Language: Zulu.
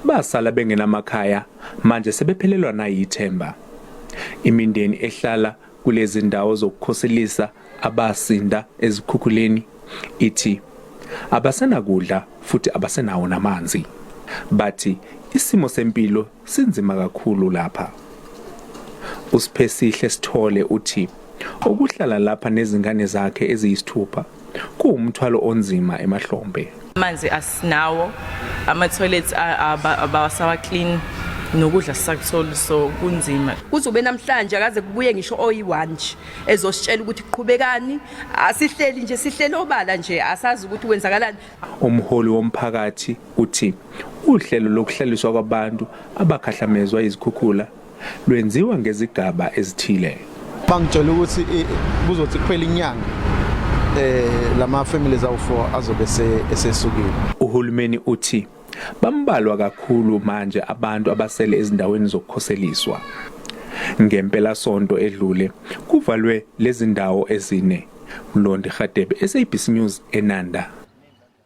Basala bengenamakhaya manje sebephelelwa nayithemba. Imindeni ehlala kulezi ndawo zokukhoselisa abasinda ezikhukhuleni ithi abasenakudla futhi abasenawo namanzi. Bathi isimo sempilo sinzima kakhulu lapha. USiphesihle Sithole uthi ukuhlala lapha nezingane zakhe eziyisithupha kuwumthwalo onzima emahlombe. Amanzi asinawo, ama-toilets abasawa-clean, nokudla sisakutholi, so kunzima. Kuzobe namhlanje akaze kubuye ngisho oyi-one nje ezositshela ukuthi kuqhubekani. Asihleli nje, sihleli obala nje, asazi ukuthi kwenzakalani. Umholi womphakathi uthi uhlelo lokuhlaliswa kwabantu abakhahlamezwa izikhukhula lwenziwa ngezigaba ezithile. Bangitshela ukuthi kuzothi kuphela inyanga lama families awu4 azobe esesukile. Uhulumeni uthi bambalwa kakhulu manje abantu abasele ezindaweni zokukhoseliswa. Ngempela sonto edlule kuvalwe lezi ndawo ezine. Mlondi Radebe, SABC News, eNanda.